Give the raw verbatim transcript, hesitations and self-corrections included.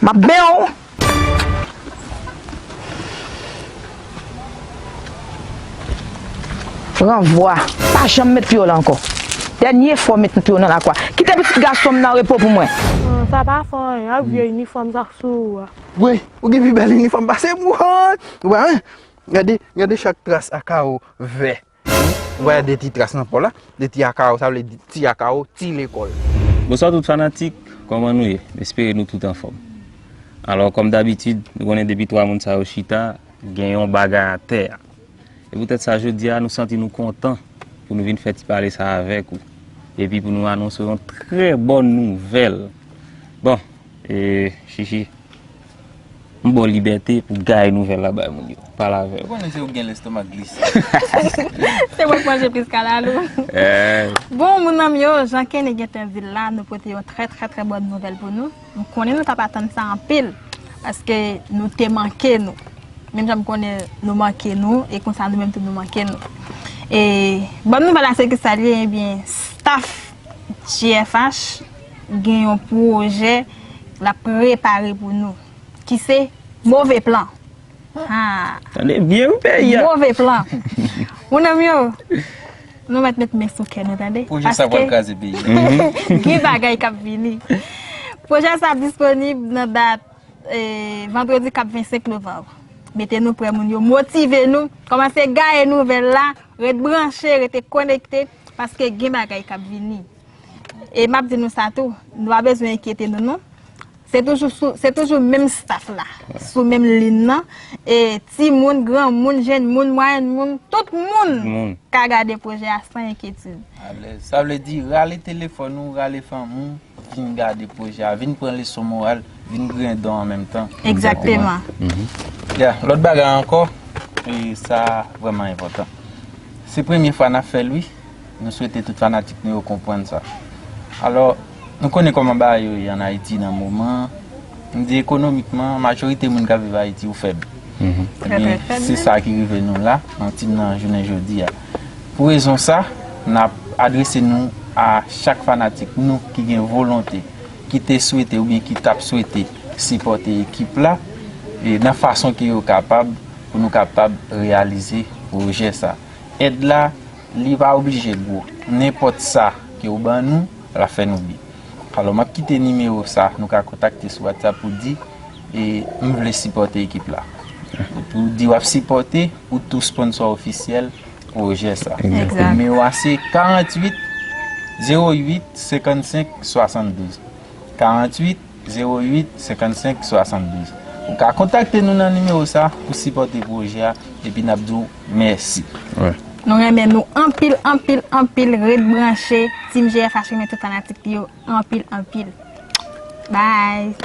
M ap benyen w. Ranvwa. Pa janm met pye w la ankò. Dènye fwa w met pye w nan lakwa. Kite pitit gason m nan repo pou mwen. Sa pa fè anyen, ak vye inifòm sa k sou ou a. Woy, ou gen pi bèl inifòm pase m woy. Ou pa wè? Gade, gade chak tras a kawo vè. Ou wè de ti tras nan po la, de ti a kawo, sa vle di ti a kawo, ti lekòl. Bonswa tout fanatik, kòman nou ye? M espere nou tout anfòm. Alò, kòm dabitid, nou konnen depi twa moun sa yo chita, gen yon bagay atè a. E poutèt sa, jodi a, nou santi nou kontan pou nou vin fè ti pale sa avèk ou. Epi pou nou anonse yon trè bòn nouvèl. Bon, e, Chichi, m ba w libète pou gaye nouvèl la bay moun yo. Pale avè yo. Ou konnen se ou k gen lestomak glise. Se mwen k manje plis kalalou. Bon, moun nan m yo, jan Kenny gentan di l la, nou pote yon trè, trè, trè bòn nouvèl pou nou. M konnen nou t ap atann sa anpil, paske nou te manke nou. Menm jan m konnen nou manke nou, e konsa nou menm tou nou manke nou. E bòn nouvèl la se ki sa l ye, ebyen, staff G F H gen yon pwojè l ap prepare pou nou, ki se Move Plan. Ha! Tande byen wi peyi a. Move Plan. Moun nan m yo, nou mèt met men sou kè nou, tande. Pwojè sa pral kraze peyi a. Gen bagay k ap vini. Pwojè sa ap disponib nan dat e, vandredi k ap vennsenk novanm. Mete nou prè moun yo, motive nou, kòmanse gaye nouvèl la, ret branche, rete konekte, paske gen bagay k ap vini. E m ap di nou sa tou, nou pa bezwen enkyete nou non. Se toujou sou, se toujou menm staff la, sou menm liy nan. E timoun, granmoun, jenn moun, mwayèn moun, tout moun ka gade pwojè a san enkyetid. Alèz. Sa vle di rale telefòn ou, rale fanmi w, vin gade pwojè a, vin pran leson moral, vin griyen dan an menm tan. Egzakteman. Ya, lòt bagay ankò, e sa vrèman enpòtan. Se premye fwa n ap fè l wi. Nou swete tout fanatik nou yo konprann sa. Alò, nou konnen kòman bagay yo ye ann Ayiti nan moman an. M di ekonomikman, majorite moun k ap viv Ayiti yo fèb. Ebyen, se sa ki rive nou la, nan tim nan jounen jodi a. Pou rezon sa, n ap adrese nou a chak fanatik nou ki gen volonte, ki te swete oubyen ki t ap swete sipòte ekip la, e nan fason ke yo kapab, pou nou kapab reyalize pwojè sa. Èd la, li pa oblije gwo. Nenpòt sa ke w ban nou, l ap fè nou byen. Alò, m ap kite nimewo sa, nou ka kontakte sou WhatsApp pou di, e, m vle sipòte ekip la. Pou di w ap sipòte, ou tou sponsò ofisyèl pwojè sa. Nimewo a se karanntuit, zewo uit, senkannsenk, swasanndouz. Karanntuit, zewo uit, senkannsenk, swasanndouz. Ou ka kontakte nou nan nimewo sa pou sipòte pwojè a, epi n ap di w mèsi. Nou renmen nou anpil, anpil, anpil. Ret branche. Team G F H renmen tout fanatik li yo anpil, anpil. Bye.